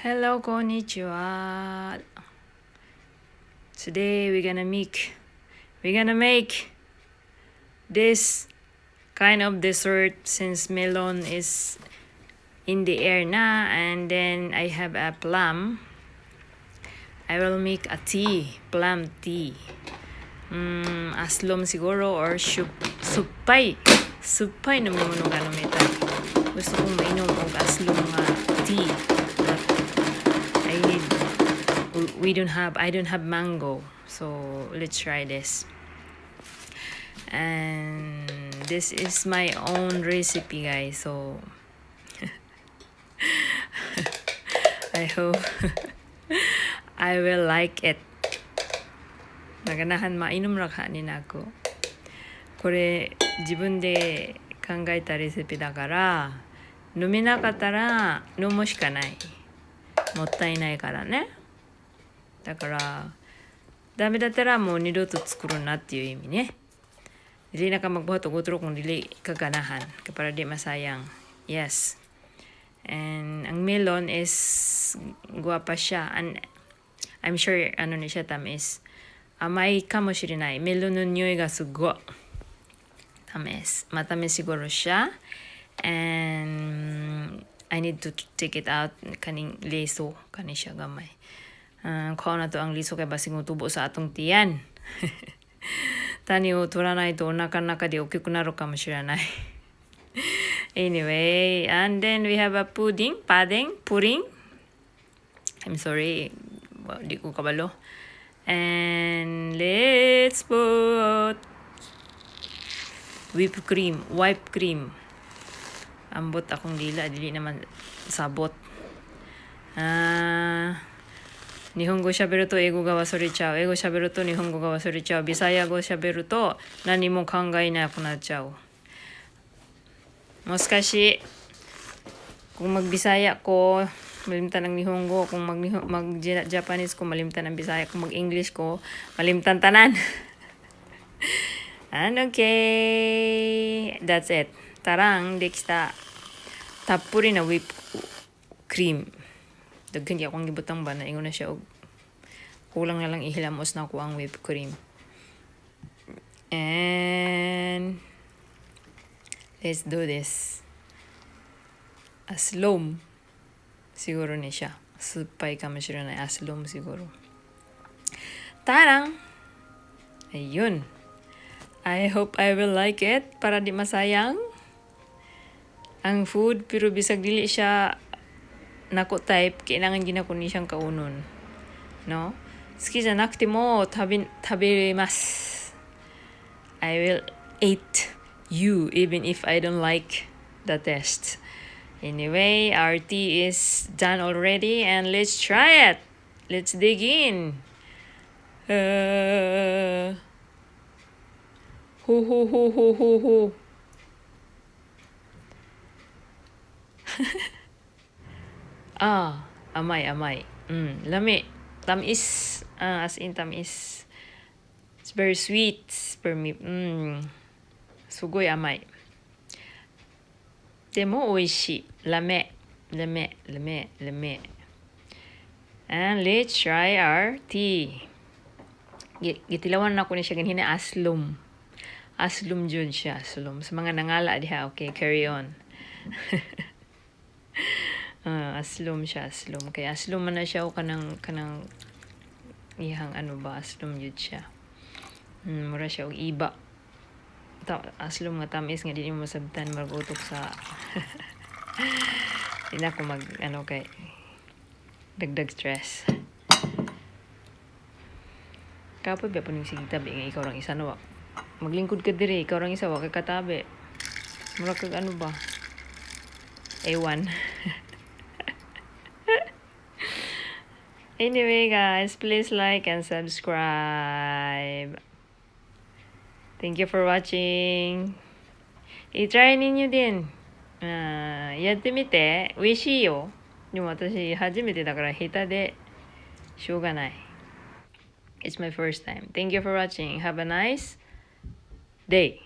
Hello, こんにちは. Today we're gonna make this kind of dessert since melon is in the air na, and then I have a plum. I will make a tea, plum tea. Aslom siguro or shup, 酸っぱい. 酸っぱい飲み物が飲みたい。Gusto kong mainom og aslom nga tea. But I need we don't have I don't have mango. So let's try this. And this is my own recipe, guys. So I hope I will like it. Naganahan mainom ra ka ni nako. これ自分で考えたレシピだから、飲めなかったら飲むしかない。もったいないからね。だから、ダメだったらもう二度と作るなっていう意味ね。Dili na ka magbuhat og otro kung dili ka ganahan. Kay para di masayang. Yes. And ang melon is guwapa siya. And I'm sure ano ni siya, tamis. 甘いかもしれない。メロンの匂いがすごい。Tamis. Matamis siguro siya. And I need to take it out kaning liso kani siya gamay. Kuha na to ang liso kay basig tubo sa atong tiyan. 種を取らないとお腹の中で大きくなるかもしれない。Anyway, and then we have a pudding, pudding, pudding. I'm sorry, di ko kabalo. And let's put whipped cream, whipped cream. Ambot akong dila, dili naman sabot. あー日本語喋ると英語が忘れちゃう。英語喋ると日本語が忘れちゃう。ビサヤ語喋ると何も考えなくなっちゃう。もしかし kung magbisaya ko, malimtan ang Nihongo. Kung mag, mag Japanese ko, malimtan ang Bisaya. Kung mag-English ko, malimtan tanan. And okay, that's it. Tarang, できた。たっぷりなwhipped cream. Daghan di akong gibutang ba na ingon na siya og kulang na lang ihilamos na ako ang whipped cream. And let's do this. Aslom. Siguro ni siya. 酸っぱいかもしれない。Aslom siguro. Tarang! Ayun. I hope I will like it para di masayang ang food, pero bisag dili siya nako type, kailangan gyud nako ni siyang kaunon, no? 好きじゃなくても食べれます。 I will eat you even if I don't like the taste. Anyway, our tea is done already and let's try it. Let's dig in. Ho ho ho ho ho ho. Ah, 甘い甘い。うん、lami. Tamis. Ah, as in tamis. It's very sweet for me. うん。すごい甘い。でも美味しい。Lami. Lami. Lami. Lami. And let's try our tea. Gitilawan na ko ni siya ganina, aslom. Aslom jud siya, aslom. Sa mga nangala diha, okay, carry on. Ah, aslom siya, aslom. Kaya aslom man na siya o kanang iyang ano ba, aslom jud siya. Mura siya og iba. Ta, aslom nga tamis nga di mo masabtan, magutok sa di na ako mag ano kay dagdag stress. Kapoy ba po ning sige tabi nga ikaw rang isa no. Maglingkod ka diri, ikaw rang isa, wa kay katabi. Mura kag ano ba? A1. Anyway, guys, please like and subscribe. Thank you for watching. I-try ninyo din. あーやってみて。美味しいよ。でも私初めてだから下手でしょうがない。It's my first time. Thank you for watching. Have a nice day.